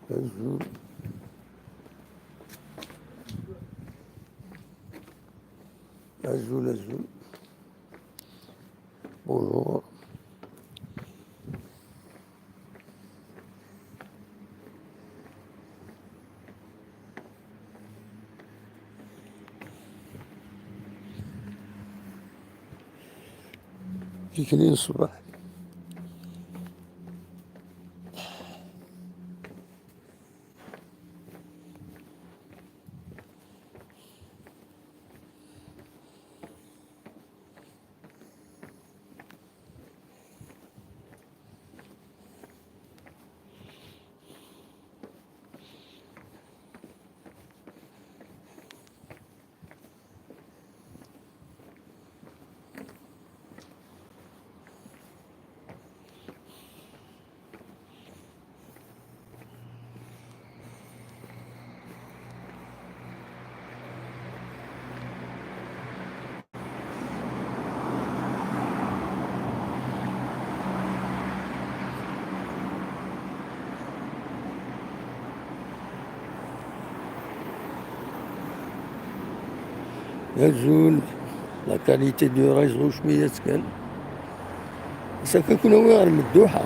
Azul. Azul, azul. Bonjour. كيكلين الصباح. Azul. La qualité du réseau شوية كان سكا كنا غير مدوحة.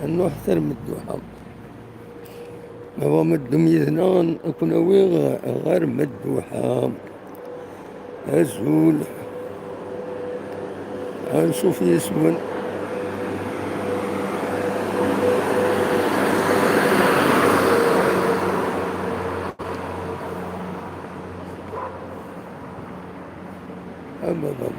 نروح حتى المدوحة، هو مدم يذنا كنا غير مدوحة. أزول نشوف يسون. أما بابا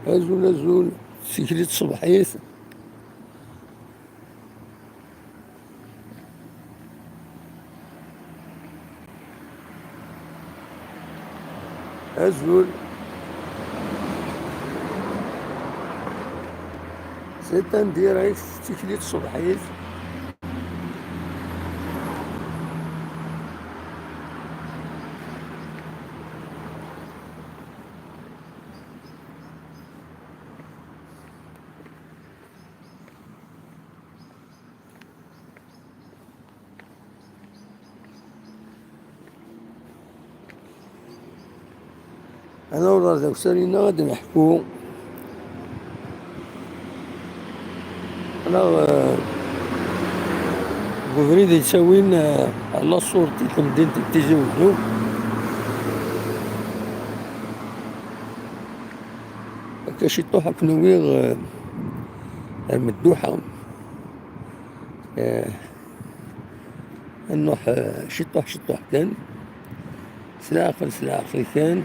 أزول أزول سكريت صبحيت. أزول c'est un direct سكريت صبحيت. أنا والله ذاك سالينا غادي نحكو. أنا بوفريد يساوين على صورتي في مدينة تيزي وزو. كاشي طوحة كنويغ المدوحة. نروح شي طوح شي طوح كان سلاخل سلاخل كان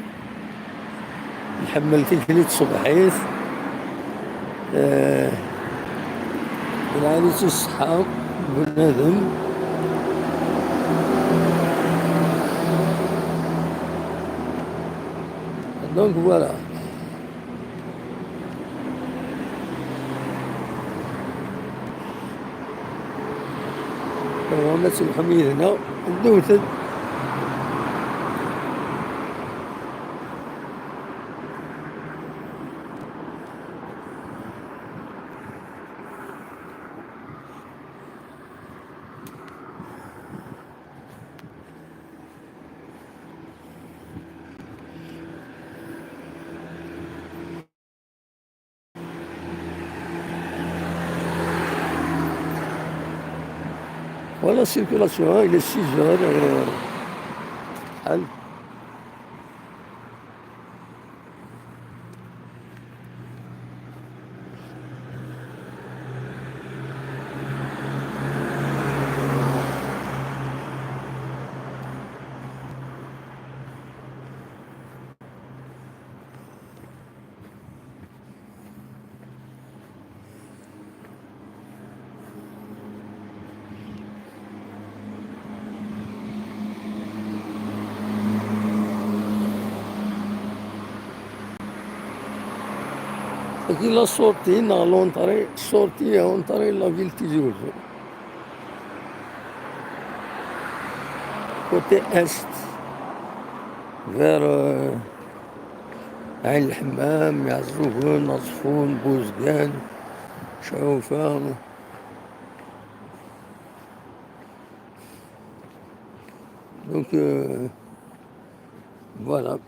نحمل تلك صبحيت. العالي الصحة بنادم. Donc voilà. الناس الحميد هنا ندوث. Voilà la circulation, il est 6 heures. هذه la sortie نا l'entrée، sortie entrée la ville تيزي وزو côté est vers عين الحمام، يعزوغون، نصفون، بوزقان، شعوفة. donc voilà.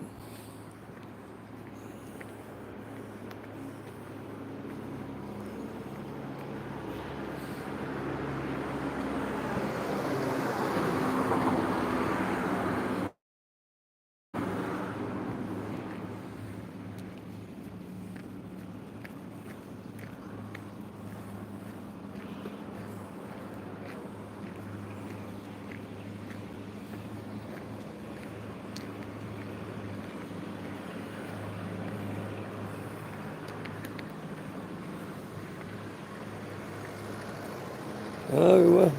ايوا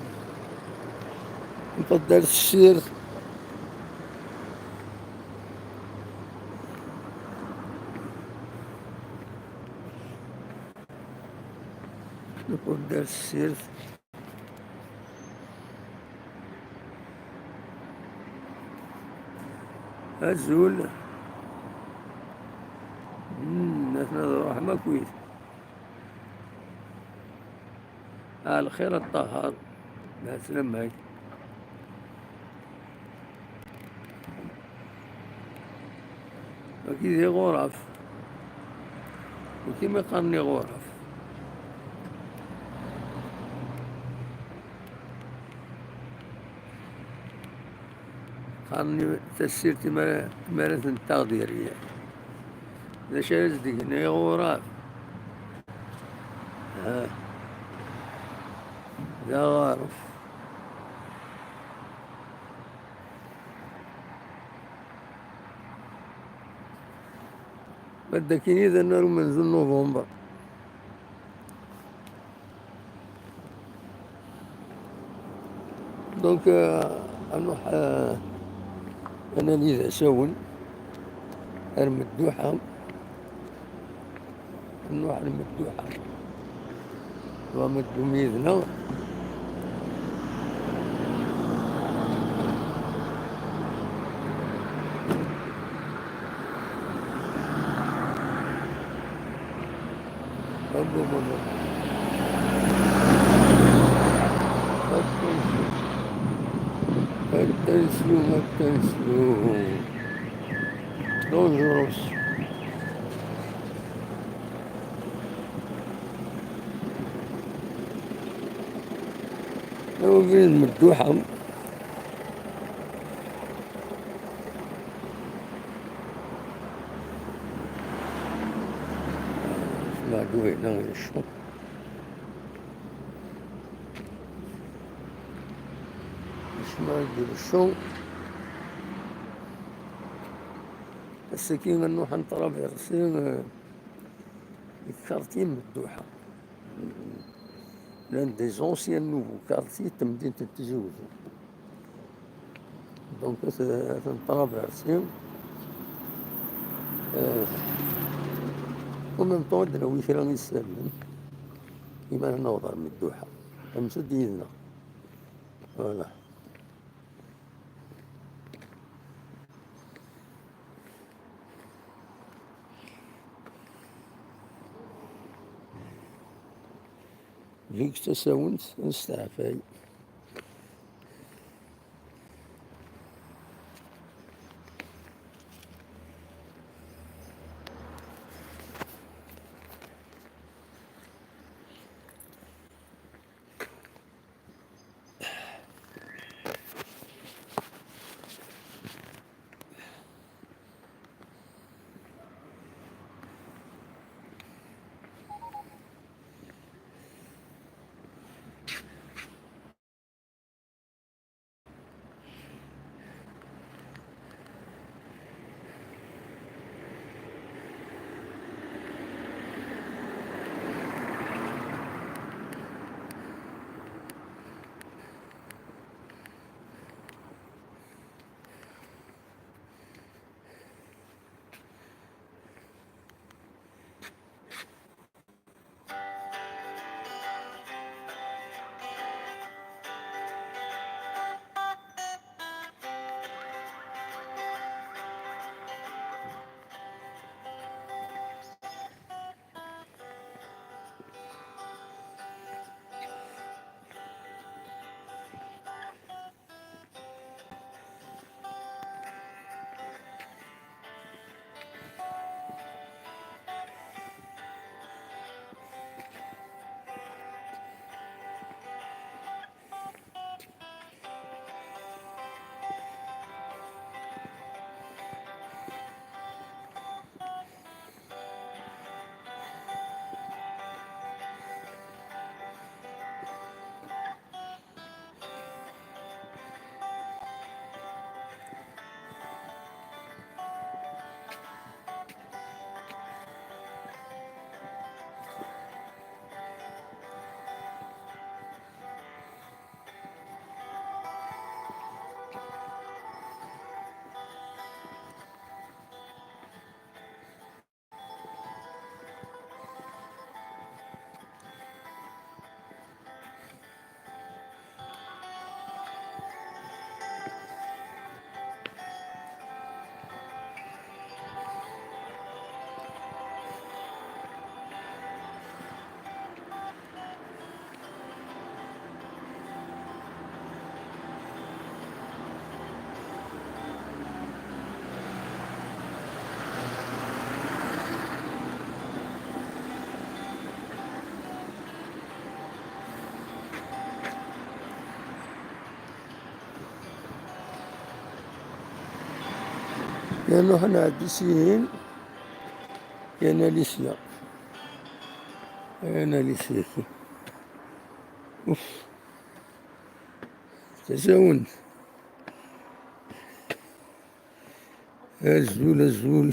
نفضل السير. نفضل السير. الزول نحن رحمة كويس الخير الطهار. مع السلامة. وكي غرف وكيما قرني غرف. قرني تسير تمارة التقديرية ذا شاز ديك غرف. ها ذا غارف. بدا كيني ذا نار منزل نوفمبر. donc نروح انا لي ساون المدوحة، نروح المدوحة ومدو ميذنا. Attention, attention. Dangereux. لو المدوحة ما دوينا الشوط. ما ندير الشو السكينة نروح نطرافيرسي ال quartier مدوحة، l'un des anciens nouveaux quartiers تمدينة تيزي وزو. donc نطرافيرسي و même temps عندنا ويكرا يسالم كيما نوضر مدوحة أمسد يدنا. voilà. ديك تساونت نستعفاي. لأنه حنا عندي سنين أنا ليسيا أنا ليسيا. أوف تزاون الزول الزول.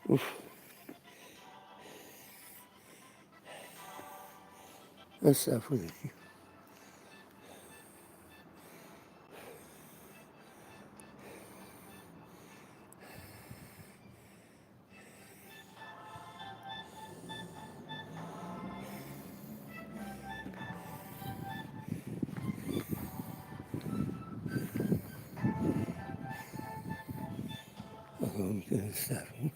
أوف السعفو ذكي. السعفو.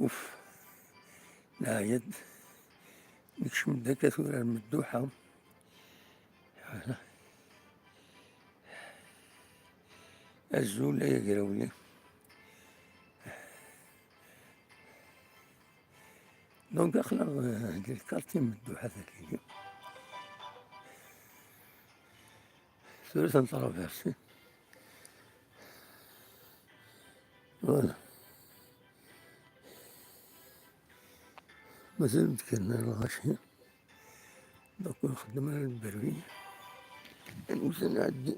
أوف لا يد نكشم دكا ثورة المدوحة. الزول لا يقراولي. دونك أخلق الكارتي مدوحة ذاك ثورة ترافيرسي. فوالا مازال متكلنا الغاشي. دوك نخدم على البروي نوزن نعدي.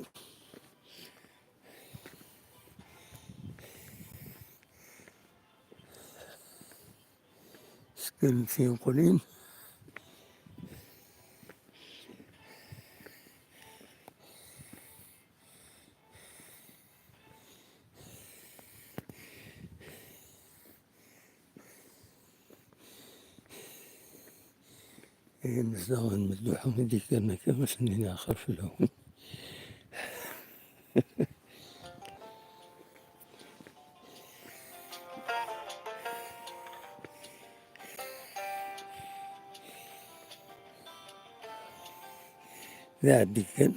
سكن تينقلين مزدغ المدوحة وديك كان كما سنين آخر في الهون. ذا عندي كان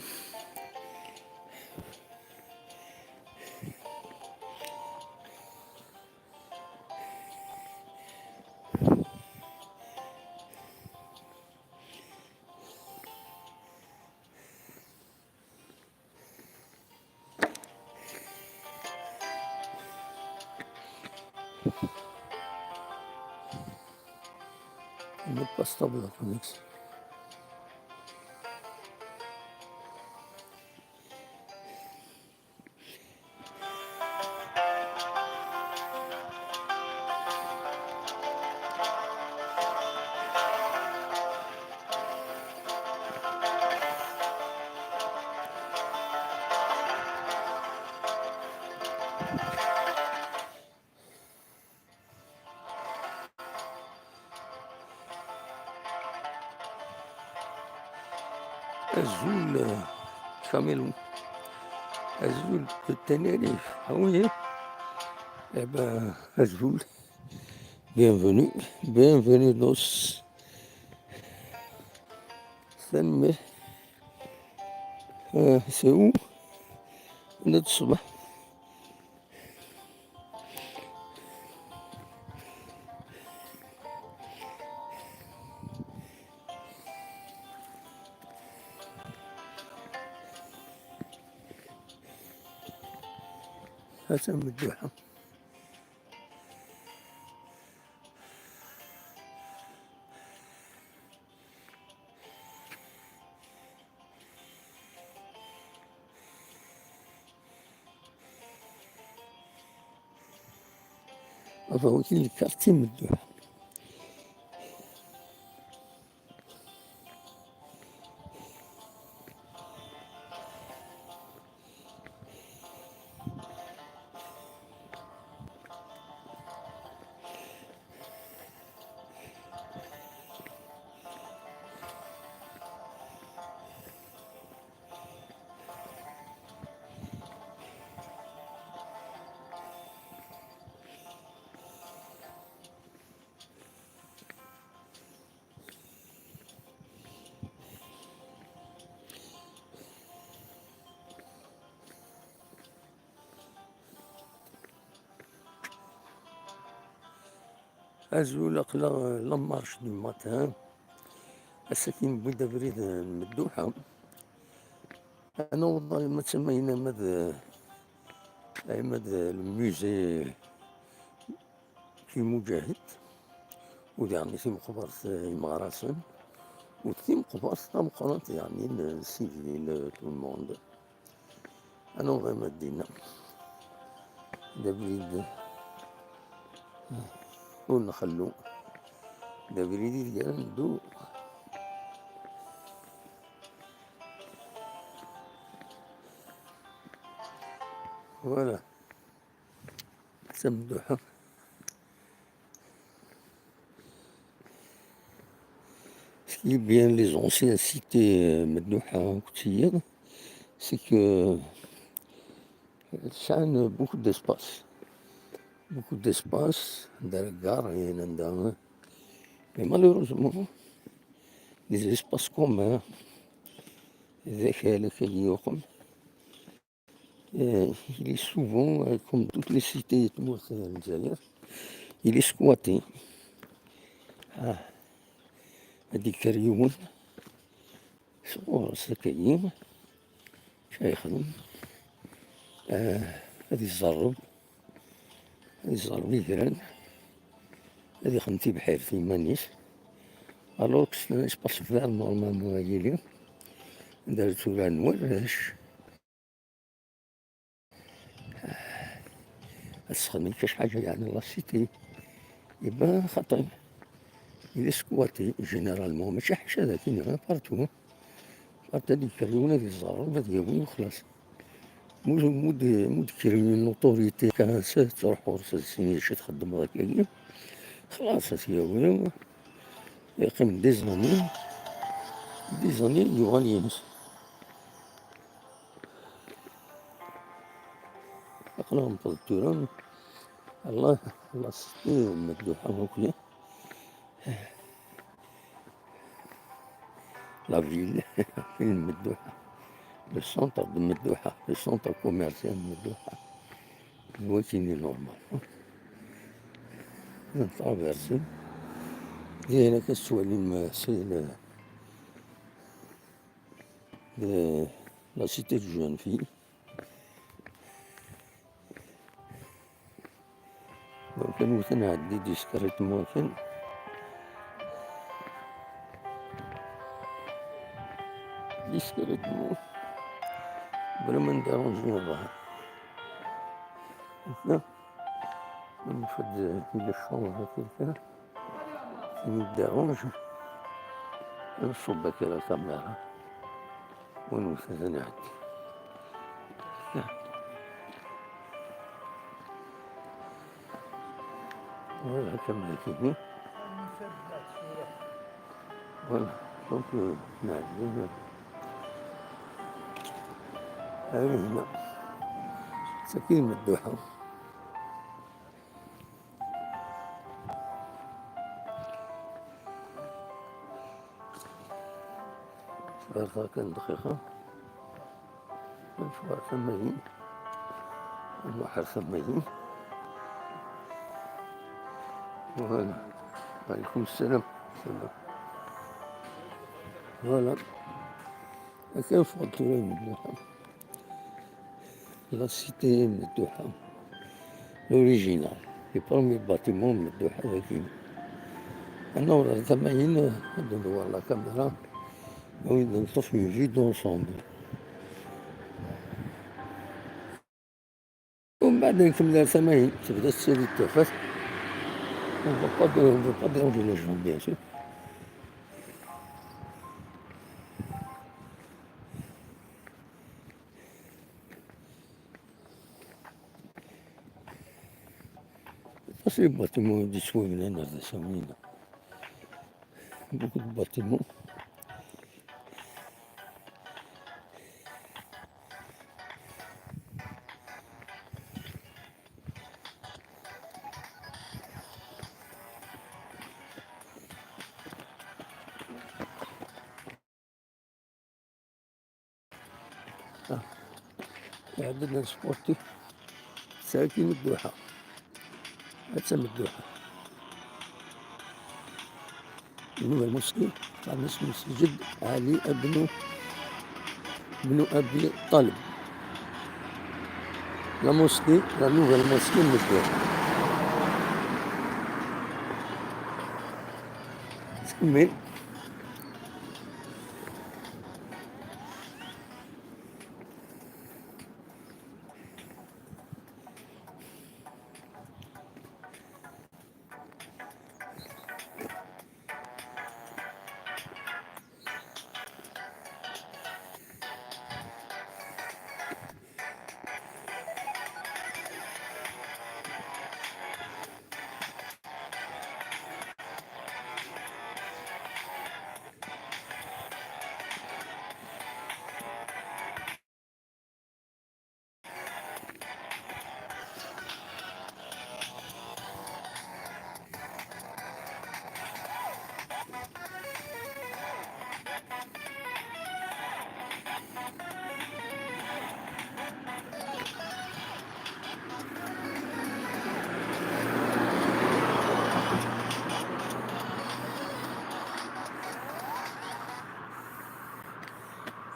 n'est pas stable la connexion. الزول كاميلو. Azul de Tenerife. Ah oui, hein. Eh ben, Azul, bienvenue, bienvenidos. سمي c'est où نض الصباح. حسن الدوحة. Enfin, aussi le quartier Medouha. Azul aqlaɣ la marche du matin. Ass-agi newwi-d abrid n Medduḥa. أنا والله ما تسمينا مد مد ال musée في مجاهد ويعني في مقبرة المغراسن وفي مقبرة تمقرات يعني ال civil tout le monde. أنا والله ما دينا دابريد ونخلو دابريد ديال ندو. Voilà سمدوحة. Ce qui est bien les anciennes cités Medouha Koutiyed, c'est que ça a beaucoup d'espace. Beaucoup d'espace, dans la gare et dans. Mais malheureusement, les espaces communs, il est souvent, comme toutes les cités il est squatté. Ah. هذيك اليوم صغور سكايين شا يخدم هذه الزرب هذه الزرب يجران هذه خدمتي بحير في مانيس alors que c'est un espace vert normalement يلي دارتو لا نوراش تستخدم كاش حاجة يعني la cité يبان خاطر il est squatté généralement. ماشي حاجة هذا كاين partout partout. هذيك الكريونة ديال الزرب هذه وخلاص مو مود مود كريون l'autorité كان تروح ورا شي تخدم هكاك خلاص يا يقيم des années des années يوغال ينس أقلا نبض الله الله cité مدوحة وكذا la ville في المدوحة le centre de Medouha, le centre commercial de Medouha. هو كاين normal traversée هنا كتولي c'est la cité de jeunes filles. Donc نوت نعدي discrètement كان discrètement بلا ما نديرونجي الظهر. هنا نفد إلى الشومبر quelqu'un qui nous dérange نصب la caméra ونوت نعدي. Voilà كما كاين. Voilà donc نعدي هذه هنا. ساكنين من الدوحة. كان دقيقة مشوار 80 البحر 80. Voilà. عليكم السلام. سلام. Voilà. كان فضل من الدوحة، la cité من الدوحة l'original، les premiers bâtiments من الدوحة. لكن أنا 80 ندور la caméra ونطفي une vue d'ensemble ومن بعد نكمل 80 تبدا تسالي التفات. On veut pas déranger les gens, bien sûr. Ça, c'est les bâtiments du Souvenir, beaucoup de bâtiments. عندنا sportif ساكن الدوحة، هاتسم الدوحة nouvelle mosquée تاع مسجد علي ابن أبي طالب، la mosquée، la nouvelle mosquée من الدوحة. تكمل.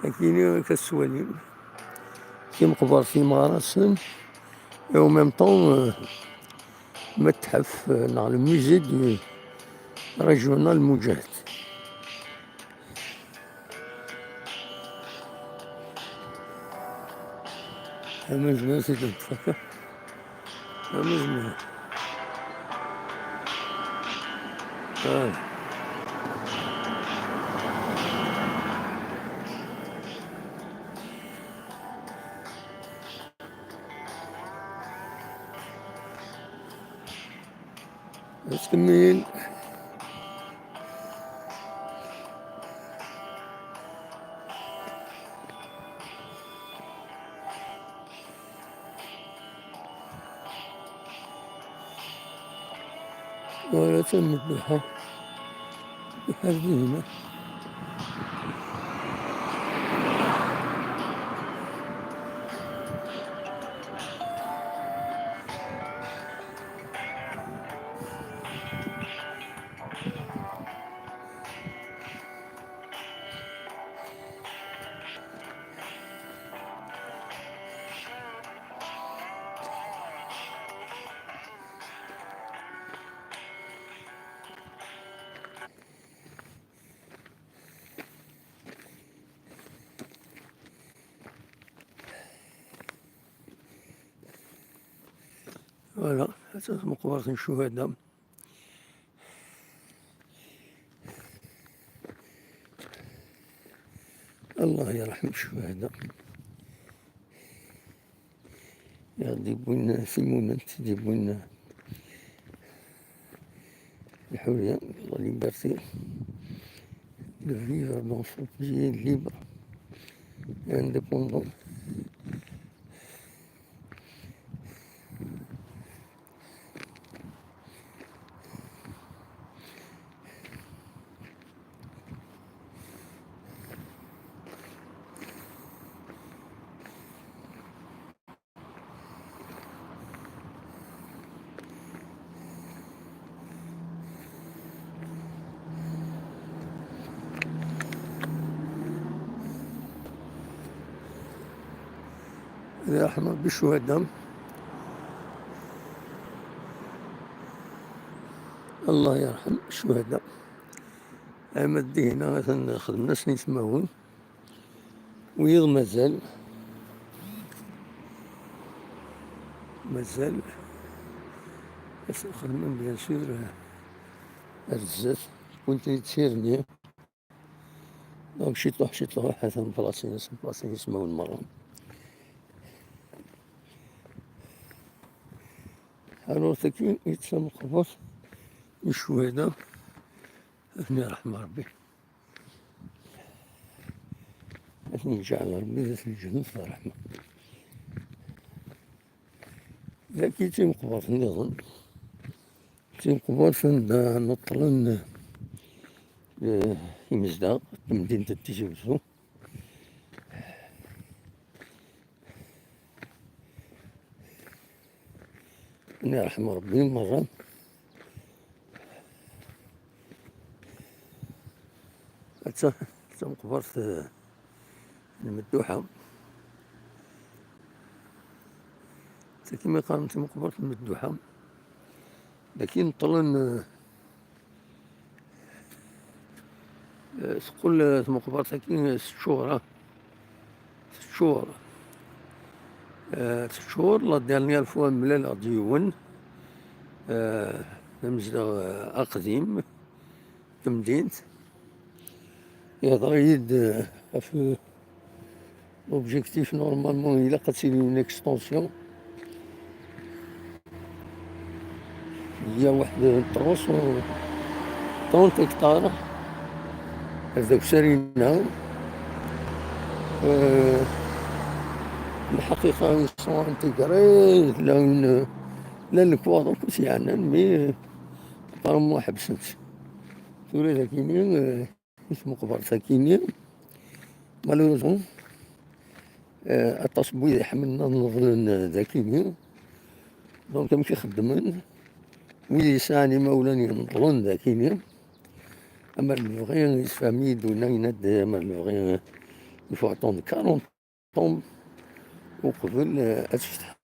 لكن كالسواليم كي مقبر في مراسم et en même temps متحف نع ال musée du régional مجاهد. أما زمان سيدي نتفكر أما زمان. تكمل. ولا تم الضحى بحربهما. Voilà، هذا مقبرة الشهداء. الله يرحم الشهداء. يجيبون سيمونات، يجيبون الحرية، la liberté de vivre dans son pays libre et indépendant. يرحم ربي الشهداء، الله يرحم الشهداء. أمدي هنا خدمنا سنين سماون ويض مازال مازال خدمنا bien sûr الزات كنت تسيرني donc شي طلوع حسن بلاصي بلاصي يسمعون مرة. alors تكين يتسمى قبط الشهداء أثني رحمة ربي، أثني جعل ربي ذات الجنة الرحمة. لكن تيمقبرت النظام تيمقبرت نطلن إمزدا مدينة تيزي وزو. يرحم ربي مرة مقبرة المدوحة، كما قالوا مقبرة المدوحة، لكن طلن تقول مقبرة كاين 6 شهور، 6 شهور، 6 شهور. la dernière fois ملال ديون مزدا أقديم تمدينت يهضر يد في l'objectif normalement إلا قد une extension هي واحد 330 هكتار هذاك شارينا. الحقيقة sont intégrés لا لا الكوادر كلشي عندنا، mais apparemment حبست توري كاينين مقبرة كاينين malheureusement أطاس بويد حملنا نظن ذاكيني donc كيمشي خدمن ويدي يسعني مولاني نظن ذاكيني. أما الفغي يسفامي دونا يناد أما الفغي il faut attendre 40 ans وقبل تفتح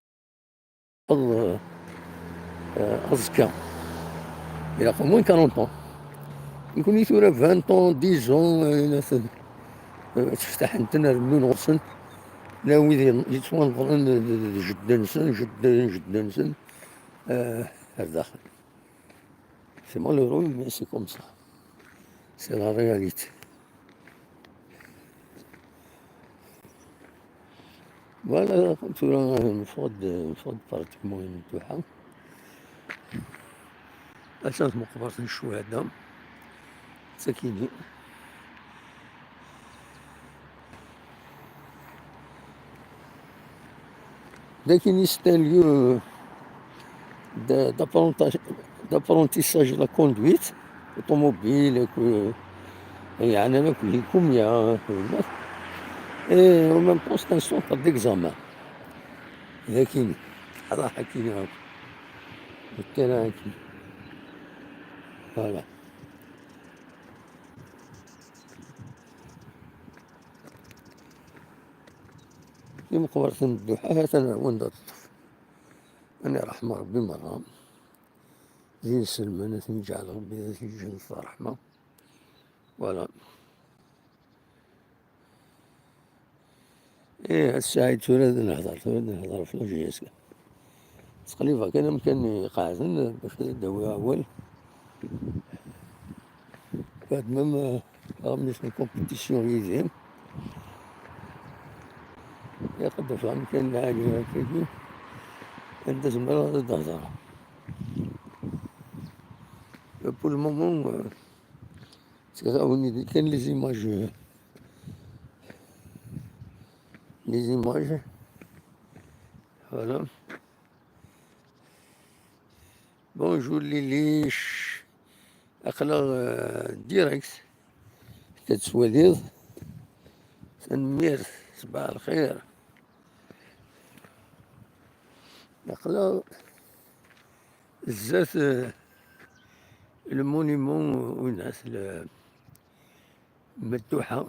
أزكى إلى au moins 40 ans يكون يثورا 20 ans 10 ans تفتح انت من غصن لا ويدي يتوانظرن جدا نسن جدا جدا نسن الداخل. c'est malheureux mais c'est comme ça، c'est la réalité. voilà كنت نفقد نفقد pratiquement الدوحة أساس مقبرة الشهداء ساكنين. لكن c'est un lieu d'apprentissage la conduite automobile يعني أنا كل كوميا et en même temps c'est un centre d'examen. لكن راح كاين ال terrain كي voilà في مقبرة الدوحة هذا وين الطفل أنا رحمة ربي مرة زين سلمان نجعل ربي ذات الجنة الرحمة. voilà إيه السعيد تريد نهضر تريد نهضر في la JSK تقريبا كان يمكن قاعدين باش نداوي أول بعد même ramener une compétition يزين يقدر فهم كان عالي هكاكي عند زمرة تهضر. pour le moment كاين les images les images voilà. bonjour ليليش أقلا direct كتسواليض تنمير صباح الخير. أقلا زات ال monument وناس المدوحة.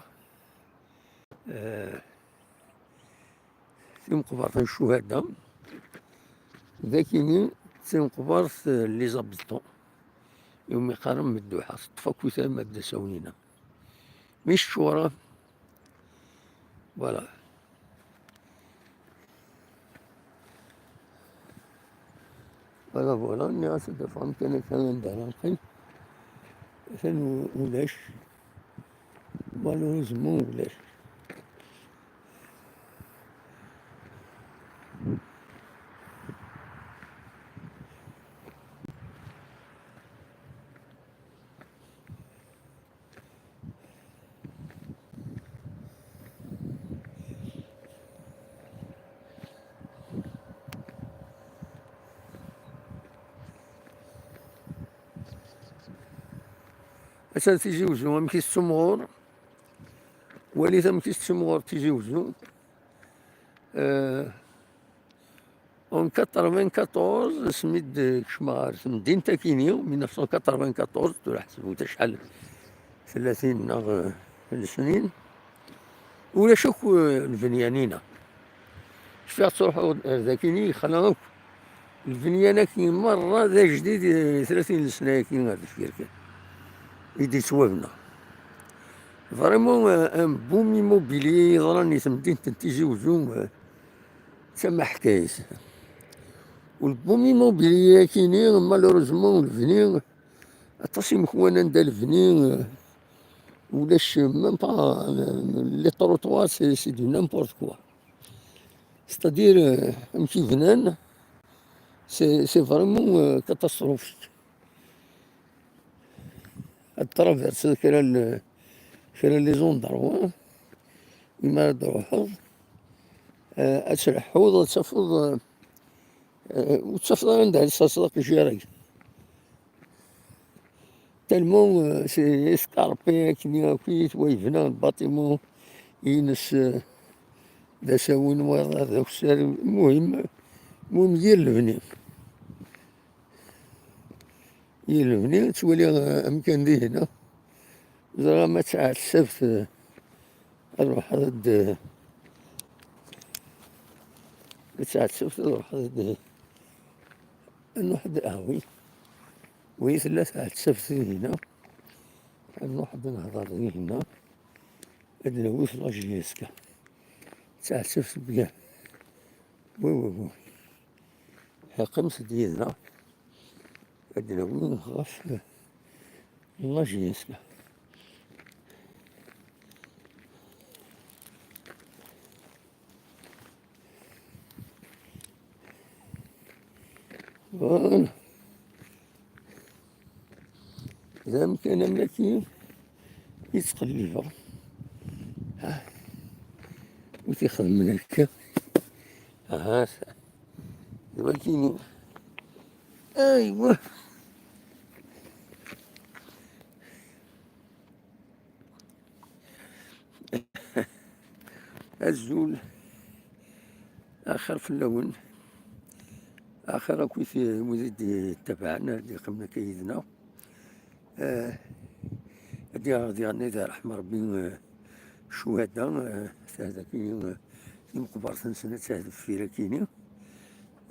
تيمقبرت الشهداء ذاكيني تيمقبرت les habitants يوم يقارن مدوحة تفكو مادة سوينا مش شورى. Voilà voilà voilà. الناس دفعن كان كان دارن ثاني ولاش malheureusement ولاش. مثلا تيجي وزو مكي السمغور وليت مكي السمغور تيجي وزو en 94 سميت كشمار مدينة كينيو 1994 تروح حسبوا شحال 30 ناغ سنين ولا شوك الفنيانينا شفيع تروحوا ذاكيني خلاك الفنيانة كي مرة ذا جديد 30 سنة كي هذا الفكر يدي توابنا vraiment un boom immobilier ضراني مدينة تيزي وزو تما حكاية. وال boom immobilier كيني malheureusement الفني عطاسي مكوانا ندا الفني ولاش même pas les trottoirs, c'est du n'importe quoi, c'est-à-dire مشي فنان c'est vraiment catastrophique. Traverse كرا كرا les endroits ما تروحو أترحوض تفض وتفض عندها الصدق جاري tellement c'est escarpé كني كيت ويفنا ال bâtiment ينس ذا ساوين هذاك المهم المهم ديال البني ديال البني تولي امكان دي هنا زعما تاع السبت نروح ضد تاع السبت نروح ضد نروح oui oui ثلاثة تاع السبت هنا نروح نهضر هنا عندنا في la JSK تاع السبت bien oui oui oui قمت ديالنا عندنا وين غف la JSK. Voilà. إذا أمكن ملكي يتقلب وتيخدم من هكا ها ولكن أيوا الزول آخر في اللون آخر كويت مزيد تبعنا اللي قمنا كيدنا هادي غادي غادي رحمة ربي الشهداء هذا كاين في مقبرة سنة تاع في كاينين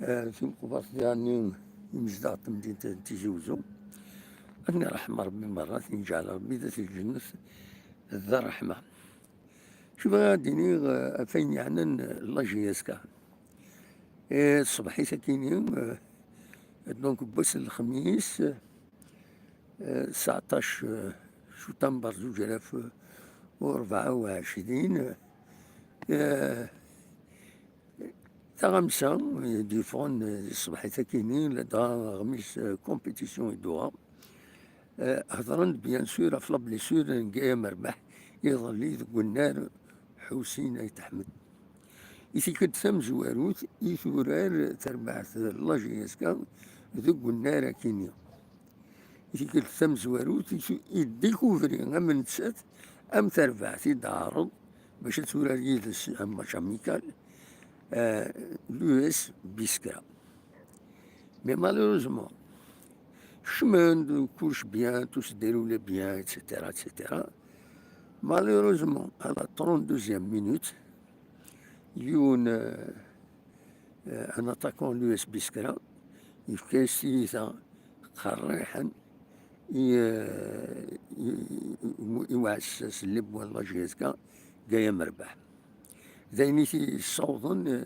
في مقبرة يعني مجدع مدينة تيزي وزو أني رحمة ربي مرات يجعل ربي ذات الجنة ذا الرحمة. شوف غاديني فين يعني la JSK الصبحي كاينين donc بس الخميس 19 شتنبر 2024 تغمسة ديفون الصبح كاينين لدا غميس compétition يدوها هضرن bien sûr في la blessure نكايا مربح يظل ذوك النار حسين ايت احمد يتيكد ثم زواروت يثورار تربعت la JSK ذوك النار كينيا يتيكد ثم زواروت يديكوفري ام نتسات ام تربعت يدعرض باش تورار يدس un match amical l'US Biskra. Mais malheureusement, chemin de couche bien, tout se déroulait bien, etc., etc. Malheureusement, à la 32e minute, il y a Un attaquant l'US Biskra يفكاس تيتا قريحا يوعسس اللي بوان la JSK قايا مربح دايني يصوضن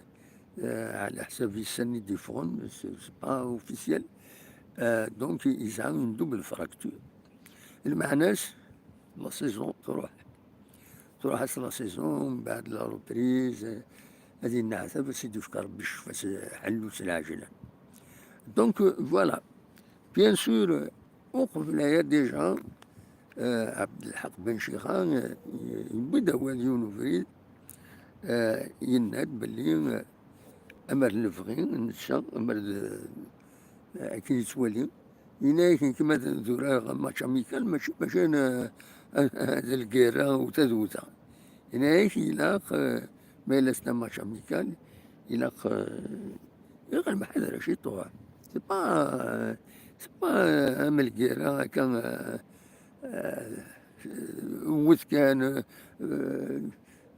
على حساب السن ديفون c'est pas officiel donc يسعى une double fracture المعناش la saison تروح la saison من بعد la reprise هذه النعثة باش يدفك ربي الشفاس حلو العجلة donc voilà bien sûr وقبل déjà عبد الحق بن شيخان يبدا والي فريد يناد باللي امر الفغي نتشا امر كي يتوالي ينايك كما ذرا match amical ماشي ماشي انا هذا الكيرا وتذوتا ينايك يلاق ما إلا match amical يلاق يغير ما حدا شي طوع c'est pas ام الكيرا كان وث كان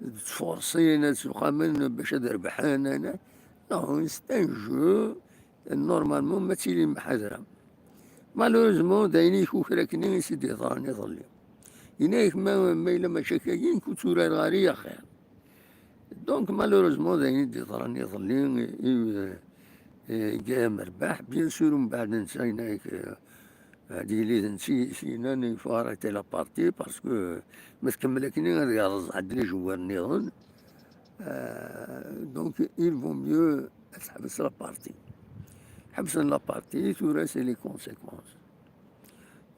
تفورسي تسوقامن باش تربحان non c'est un jeu normalement ما تيلي محاذرة malheureusement دايني كوكراكني سيدي ضراني ظلي ينايك ما إلا ما شكاين كنت غاري خير donc malheureusement دايني دي ضراني ظلي جا مربح bien sûr من بعد نسى ينايك هادي اللي نسي سينا il faut arrêter la partie parce que ما تكمل كني غادي يرز عند les joueurs نيضن donc il vaut mieux تحبس la partie حبس la partie ثورا c'est les conséquences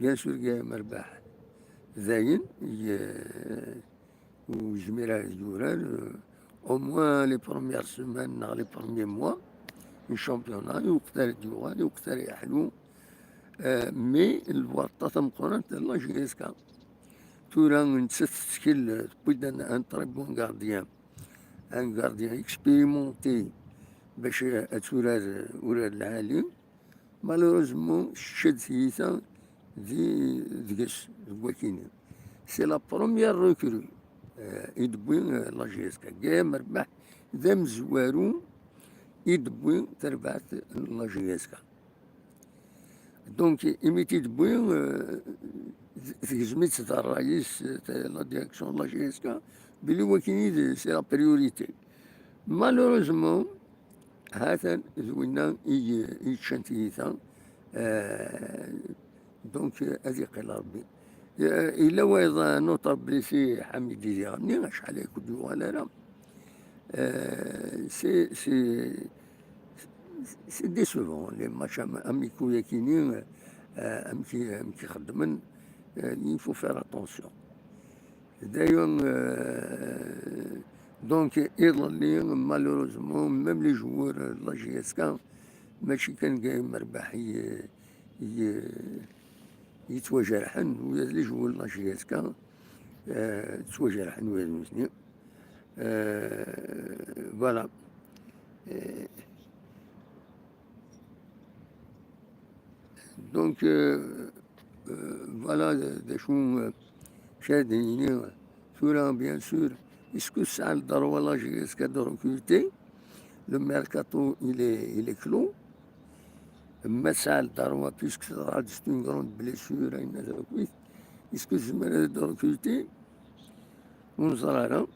bien sûr كاع مربح زاين وجميرة الجوران au moins les premières semaines les premiers mois ال championnat يقدر يوغال يقدر يحلو mais الورطة تمقرنت la JSK تورا نتسات تسكيل بويد un très bon gardien un gardien expérimenté باش اتورار ورار العالي malheureusement شد سيتا دي دقس واكيني c'est la première recrue يدبوي la JSK كاع مربح ذا مزوارو يدبوي تربعت la JSK donc إمي تيدبوي تجميت الرئيس la direction la JSK بلي واكيني c'est la priorité malheureusement هذا زوينا يتشانتيتا donc هذه قيل ربي إلا وايضا un autre blessé حميد ديغني شحال يكون ولا لا c'est décevant les matchs amicaux ياكينين أمكي أمكي خدمن il faut faire attention d'ailleurs donc إيضا malheureusement même les joueurs la JSK ماشي كان كاين مربح يتوجرحن ويا les joueurs la JSK تواجرحن ويا المسني voilà donc voilà شو شاديني ثورا bien sûr est-ce que ça le droit la JSK de recruter le mercato il est clos ما ساعة le droit puisque c'est une grande blessure est-ce que زعما de recruter ونزرارا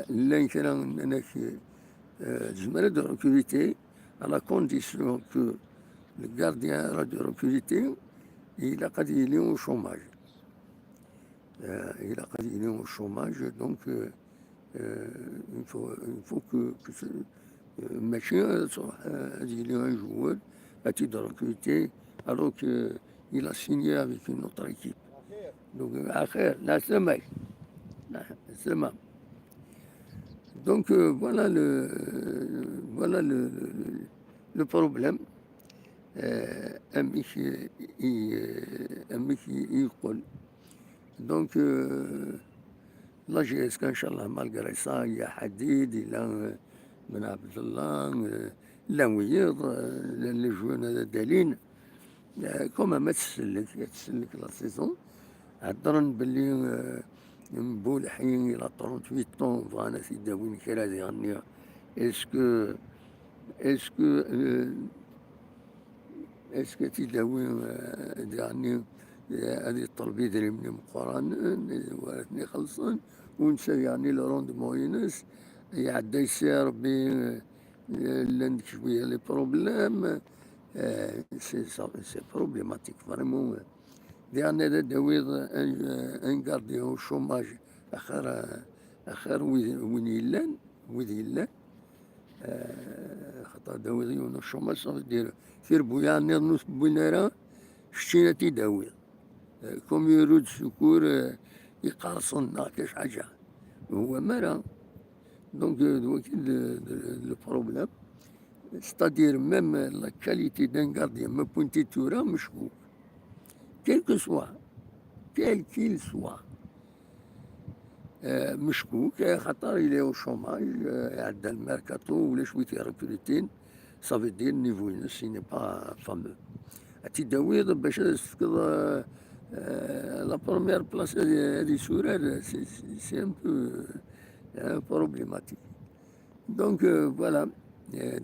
لا كان انك زعما de recruter à la condition que le gardien de recruter il a il est au chômage il a il est au chômage donc il faut que ماشي il est un joueur à titre de recruter alors qu'il a signé avec une autre équipe donc آخر لا سمع لا سمع donc voilà le problème أميك أميك يقول donc la JSK إن شاء الله malgré ça يا حديد إلى بن عبد الله لا ويض les jeunes هذا دالين quand même ما تسلك تسلك la saison هضرن باللي مبولحين il a 38 ans بغانا سيداوين كرا يغني est-ce que est-ce que تيداوي يعني هذه الطلبي دري من مقران ورثني خلصن ونسى يعني le rendement ينس يعدى يسير ربي لان شويه les problèmes c'est problématique vraiment. لان هذا داويض un gardien au chômage اخر اخر وين يلان وين يلان خاطر داويض يون ال chômage صافي دير ثيربويا نيض بوينارا شتينا تيداويض comme une roue de secours يقارصنا كاش حاجة هو مارا. donc وكيل le problème c'est-à-dire même la qualité d'un gardien ما pointé تورا مشكوك quel que soit quel qu'il soit مشكوك خاطر il est au chômage عندها الميركاتو ولا شوية recruter ça veut dire niveau ينس n'est pas fameux. تيداويض باش تفقد la première place هذه سورة c'est un peu problématique. donc voilà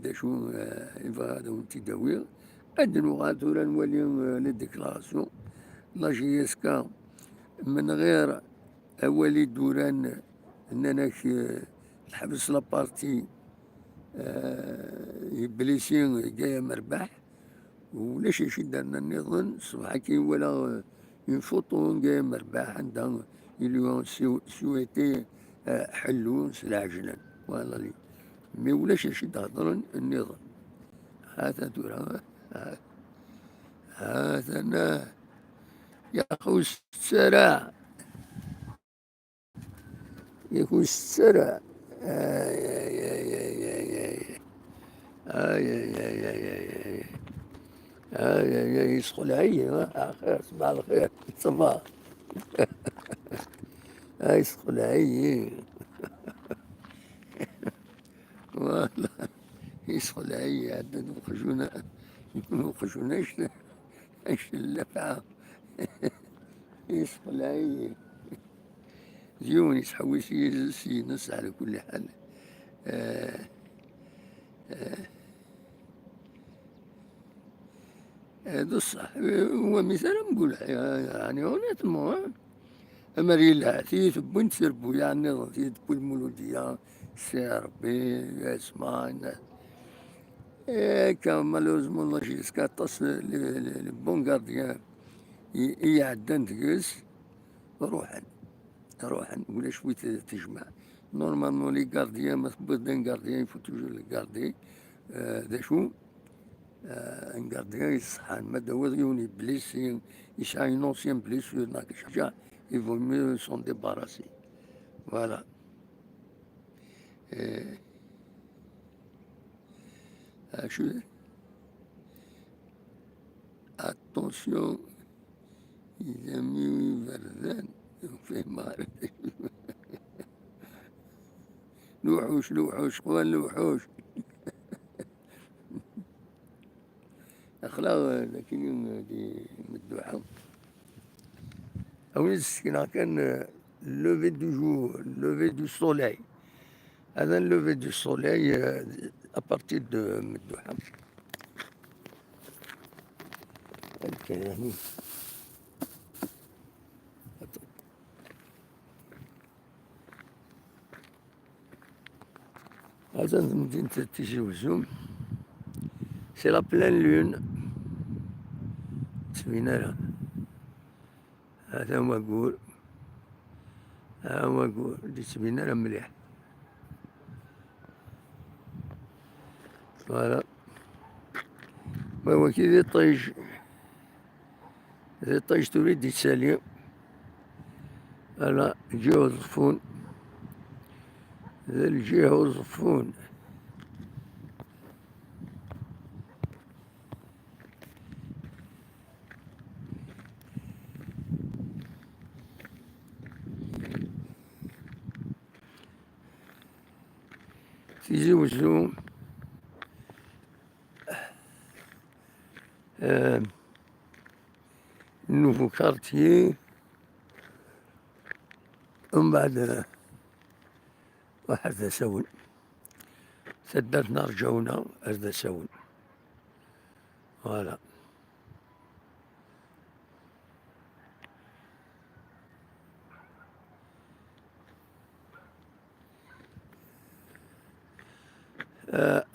دا شو يبغى هذا تيداوي عندنا نوغال ثورا نولي les déclarations la JSK من غير أولي دوران اننا نحبس la partie blessé جاية مربح ولا شي شي درنا النظام الصباح كي ولا une photo جاية مربح عندها ils lui ont souhaité حلو العجلان voilà les mais ولا شي شي تهضر النظام هذا ترى هذا يا خو السرع يا خو السرع آي آي آي آي آي آي آي آي آي آي آي آي يسخن عيني خير صباح الخير صباح آي يسخن عيني والله يسخن عيني عندنا وخشونا وخشوناش اش اللفعة يسخن عيني زيون يسحوي سينس على كل حال. هذا الصح هو مثال نقول يعني honnêtement اما ريلا تيتبون تسربو يعني تيتبو المولودية سي ربي اسمع كان malheureusement la JSK طاس les bons gardiens يعدن تقس روحا روحا ولا شوية تجمع normalement les gardiens ما تبغي un gardien il faut toujours le garder دا شو un gardien يصحى ما داوض يوني blessé يسعى une ancienne blessure ناك حاجة il vaut mieux s'en débarrasser. Voilà. شو attention إذا مي بردان فيه ما الوحوش الوحوش قوان الوحوش أخلاق لكن دي مدوحة أو السكينة كان lever du jour lever du soleil هذا lever du soleil à partir de مدوحة يعني هذا مدينة تيزي وزو c'est la pleine lune تسمينا هذا هو قول ها هو قول اللي تسمينا راه مليح voilà ما هو كي ذي الطيش ذي الطيش تريد يتسالي voilà الجهة الزفون ذا الجهة الزفون تيزي وزو nouveau quartier ومن بعد واحد سون تدارتنا رجعونا أردا ساون. Voilà.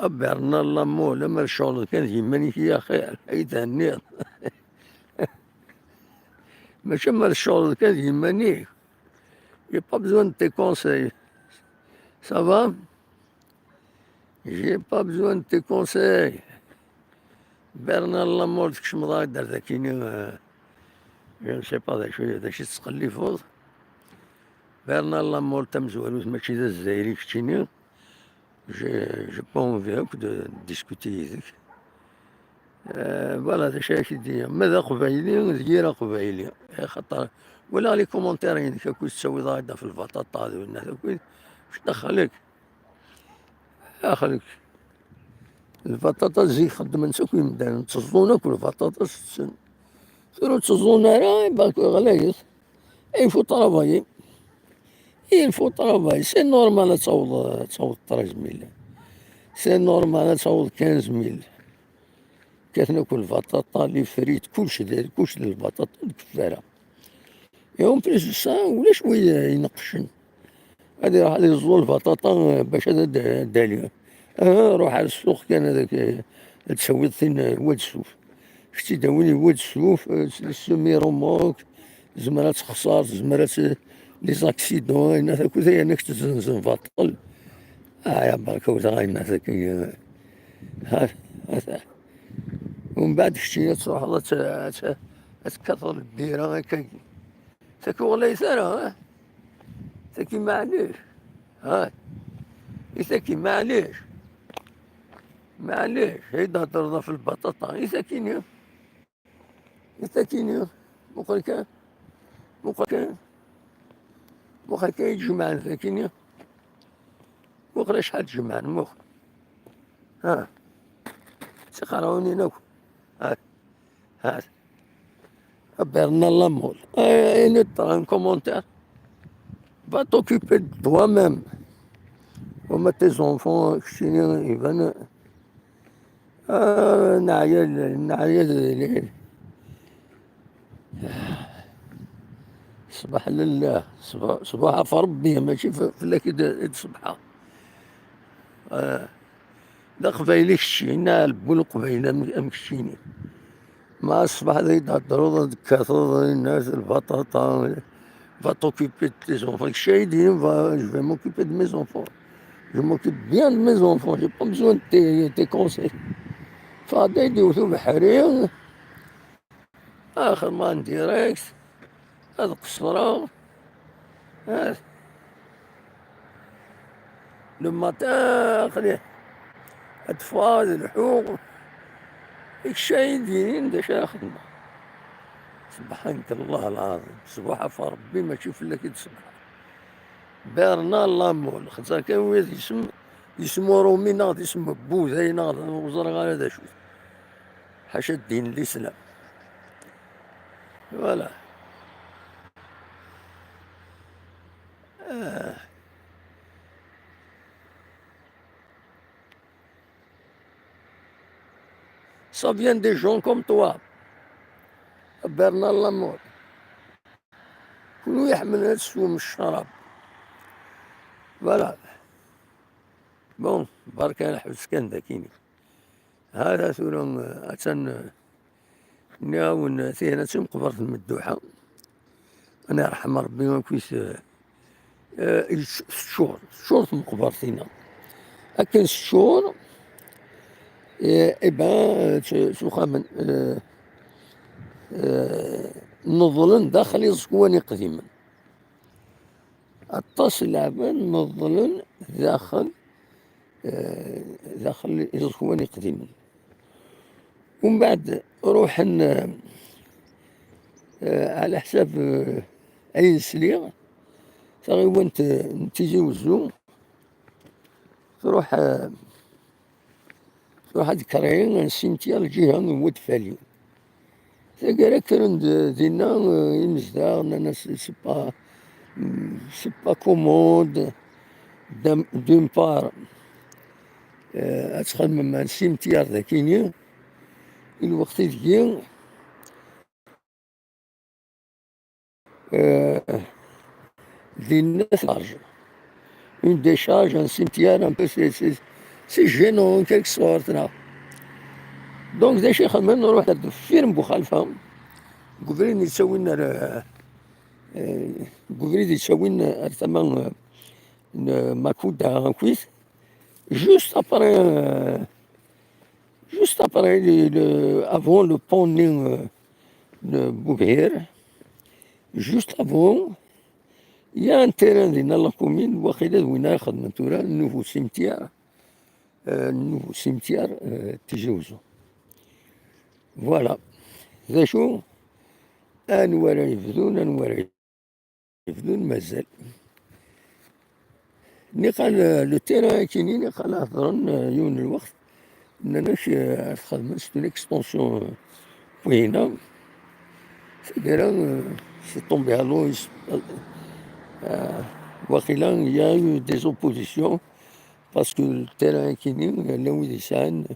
أبرنا لامو لما الشغل كان يماني يا خير أي تهنيت. ماشي ما الشغل كان يماني. J'ai pas besoin de tes conseils. Ça va? J'ai pas besoin de tes conseils. برنا لامور تكشم دار ذاكيني je ne sais pas داكشي تسقلي فوض. برنا لامور تمزوالوت ماشي ذا الزايري كتشيني. J'ai pas envie de discuter يدك. Voilà داكشي علاش يدير. ماذا قبايلي ذكيرة قبايلي خاطر ولا les commentaires ينك كل تسوي ضايدة في البطاطا هذو الناس واش دخلك؟ اخلك البطاطا زي خدم نسوك يمدان تزون كل البطاطا ستسن ثرو تزون راه باك غلايظ. Il faut travailler, il faut travailler, c'est normal تصوض 13000, c'est normal تصوض 15000. كتناكل البطاطا les frites كلشي داير كلشي البطاطا الكفارة. Et en plus de ça ولاش هو ينقشن هادي راح يزول البطاطا باش هذا دالي. روح على السوق كان هذاك تسوي ثين واد السوف شتي داوني واد السوف semi-remorque زمرات خسار زمرات les accidents هنا كذا انك تزنزن باطل. يا بركة وتغاينا هذاك ها ومن بعد شتي تروح تكثر البيرة هكا تاكي والله ثرى تاكي معليش ها تاكي معليش معليش هيدا ترضى في البطاطا يساكيني يساكيني مقركا مقركا مقركا يتجمع ساكيني مقرا شحال تجمع مخ ها تقراوني ناكل ها ها برنا لامول un commentaire. Va t'occuper de toi-même. وما tes enfants كشيني يبان نعيا نعيا. صباح لله صباح في ربي ماشي في لك صبحة. دا قبايلي كشينا البول قبايلة مكشيني مع الصباح هذا يتهضروا كثر الناس البطاطا. Va t'occuper de tes enfants. Je vais m'occuper de mes enfants. Je m'occupe bien de mes enfants. J'ai pas besoin de tes conseils. فهذا يديوثو بحري آخر ما direct هذا قصرة هذا le matin خليه أطفال الحوق الشيء ديرين داش خدمة. سبحانك الله العظيم صباح في ربي ماشي في لك تصبح بارنا لامول خاطر كان يسم يسمو رومي ناض يسمى بوذا ناض وزرا غير هذا شو حاشا الدين الاسلام. Voilà. Ça vient des gens comme toi. Bernard Lamol. كل يحمل السوم الشراب. Voilà. Bon بركة نحبس كان ذاكيني. هذا ثورم أتن ناون ثينا تم قبرت المدوحة. أنا يرحم ربي ما كويس 6 شهور 6 شهور مقبرتينا. أكن 6 شهور إيه ben سوخا نظلن داخل يزكواني قديما الطاس لعبان نظلن داخل يزكواني قديما. ومن بعد روح على حساب عين سليغ تغيوان تيجي وزو تروح هاد كريين cimetière الجهة واد فالي ثاقرا كرن دينا يمزدا ناس c'est pas commode d'une part. أتخمم cimetière ذاكيني الوقت ذكي دينا large une décharge, un cimetière, un peu, c'est gênant en quelque sorte là. Donc ذا شي خمم نروح فيرم بوخالفة قبرين يسوينا قبرين يسوينا ثما ماكودا كويس juste après avant le pont de Boubhir, juste avant, il y a un terrain dans la commune وقيلا وين خدمت nouveau cimetière تيزي وزو. Voilà. ذا شو أنوار يبدون أنوار يبدون مازال نقال le terrain كيني نقال هضرن يون الوقت اننا خدمت c'est une extension وهنا دايرة c'est tombé à l'eau. وقيلا il y a eu des oppositions parce que le terrain كيني لا وين يسعن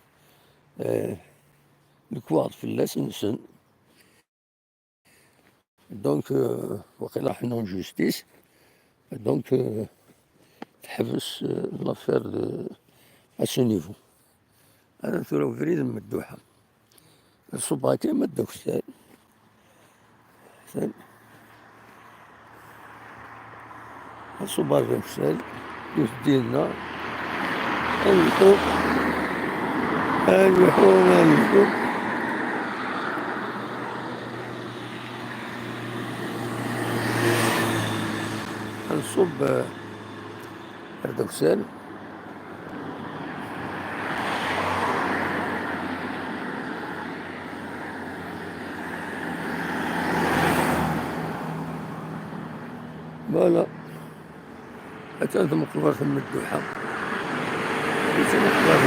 الكواد فلاس نسن donc وقيلا حنا en justice, donc تحبس l'affaire à ce niveau. انا ثورة فريد من الدوحة الصباكي ما دوك سال الصباكي سال دوس ديالنا انلحو انلحو انلحو نصب هذاك. Voilà, أتى مقبرة من الدوحة مقبرة.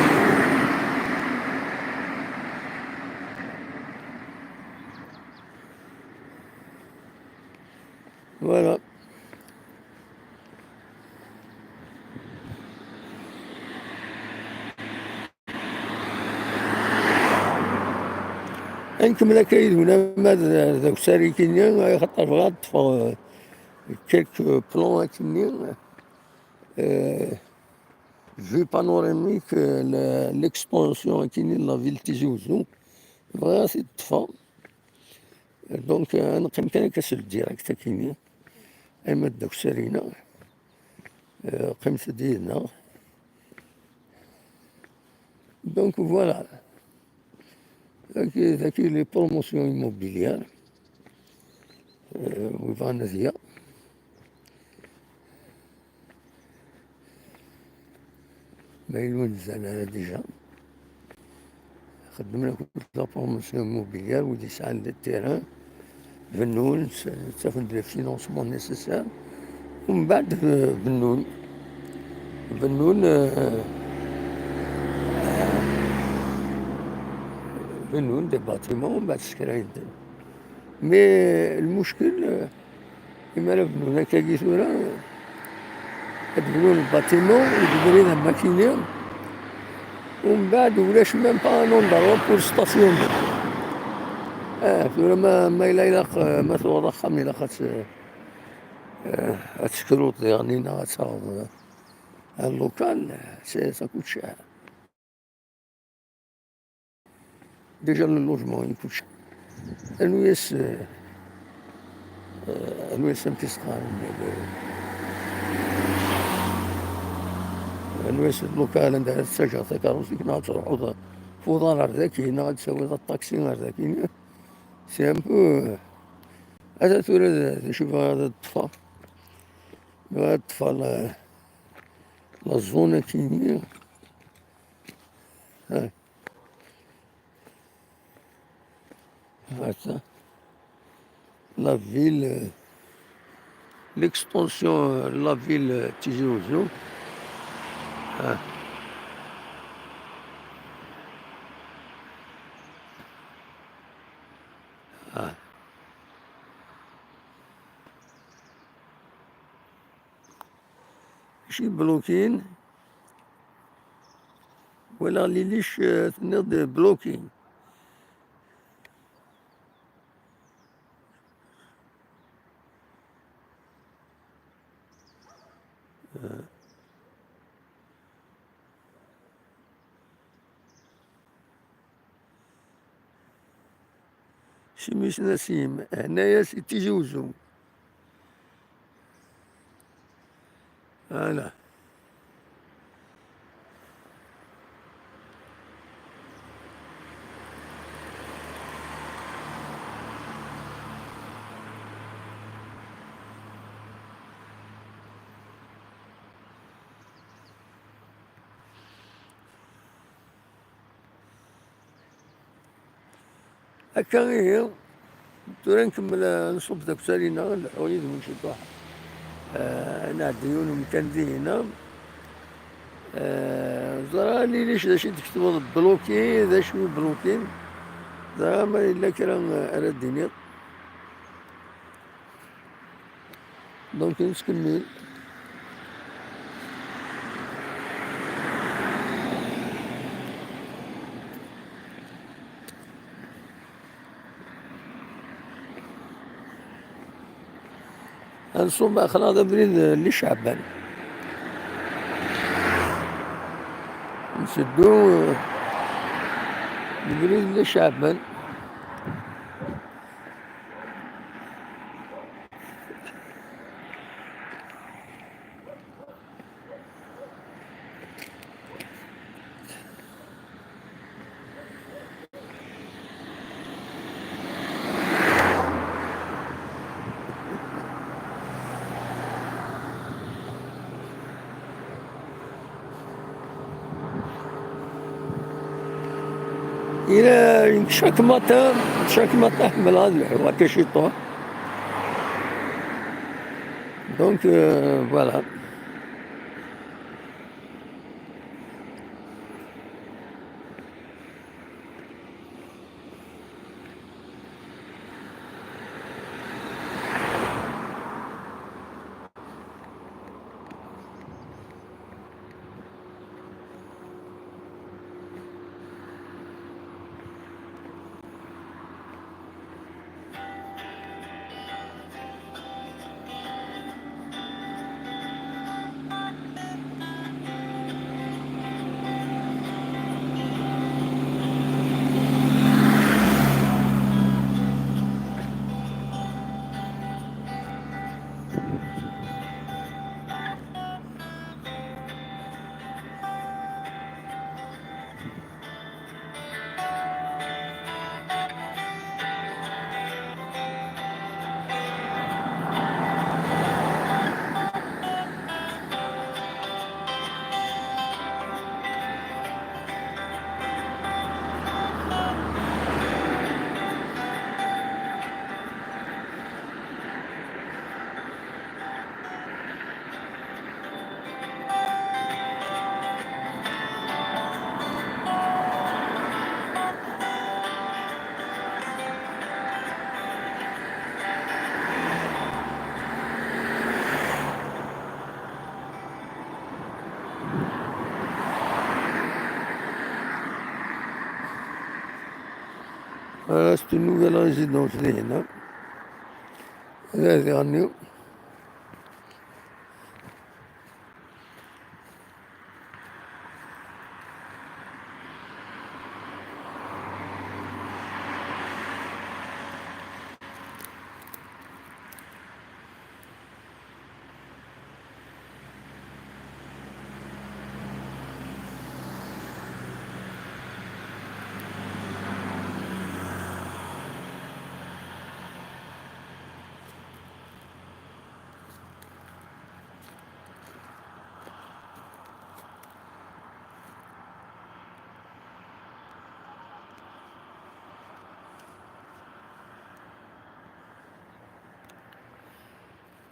Voilà. نكمل كاين هنا ما ذاك ساري كينيا خاطر بغات quelques plans كيني vue panoramique, l'extension كيني la ville تيزي وزو بغا تطفى. Donc نقيم كان كسل direct كيني اما داك سارينا قيمت ديالنا. Donc voilà, ذاك les promotions immobilières ويبغى ذيا ما يلون انا déjà خدمنا كل la promotion immobilière ودي ساعة ال terrain بنون تاخد les financements nécessaires ومن بعد بنون بنون بنون des bâtiments ومن بعد سكراين. Mais المشكل كيما لا بنون هكا ثورة بنون ال bâtiment ودبرينا ماكينة ومن بعد ولاش même pas un endroit pour stationner. ثورة ما إلا إلا ما ثورة خام إلا خاص تسكروط يعني تاخذ un local, c'est ça coûte cher. Déjà le logement il coûte cher. انويس انويس امتسقان انويس local عندها تسجل تكاروسي كنا تروحو فوضى غير هنا تسوي الطاكسي غير ذاك c'est un peu. هذا ثورة شوف هذا الطفا هذا الطفا la zone كيني ها هذا la ville, l'extension, la ville Tizi Ouzou. ها ها شي بلوكين. ولا ليليش تنض bloqué. شميش نسيم هنايا c'est تيزي وزو. voilà هكا غير تورا نكمل نصب داك سالينا الحوايج ونمشي طوح. نعدي مكان دي هنا. زرا لي ليش داش تكتب bloqué ذا شوي bloqué زعما ما الا كرا راه donc نكمل. نصوم خلاص بريد اللي شعبان نسدو البريد اللي شعبان. إلى chaque matin chaque matin حمل هذا الحوا كشيطو. donc voilà. Voilà, c'est une nouvelle résidence هنا. هذا غنيو.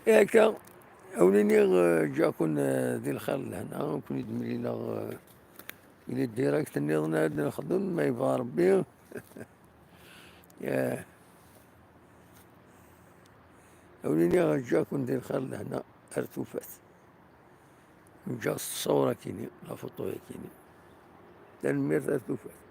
هكا أوليني جاكون ذي الخير لهنا كون يدملينا إلي direct النظام هاد نخدم ما يبغى ربي. يا أوليني جاكون ذي الخير لهنا أرتوفات جا الصورة كيني la photo كيني. Tanemmirt, ar tufat.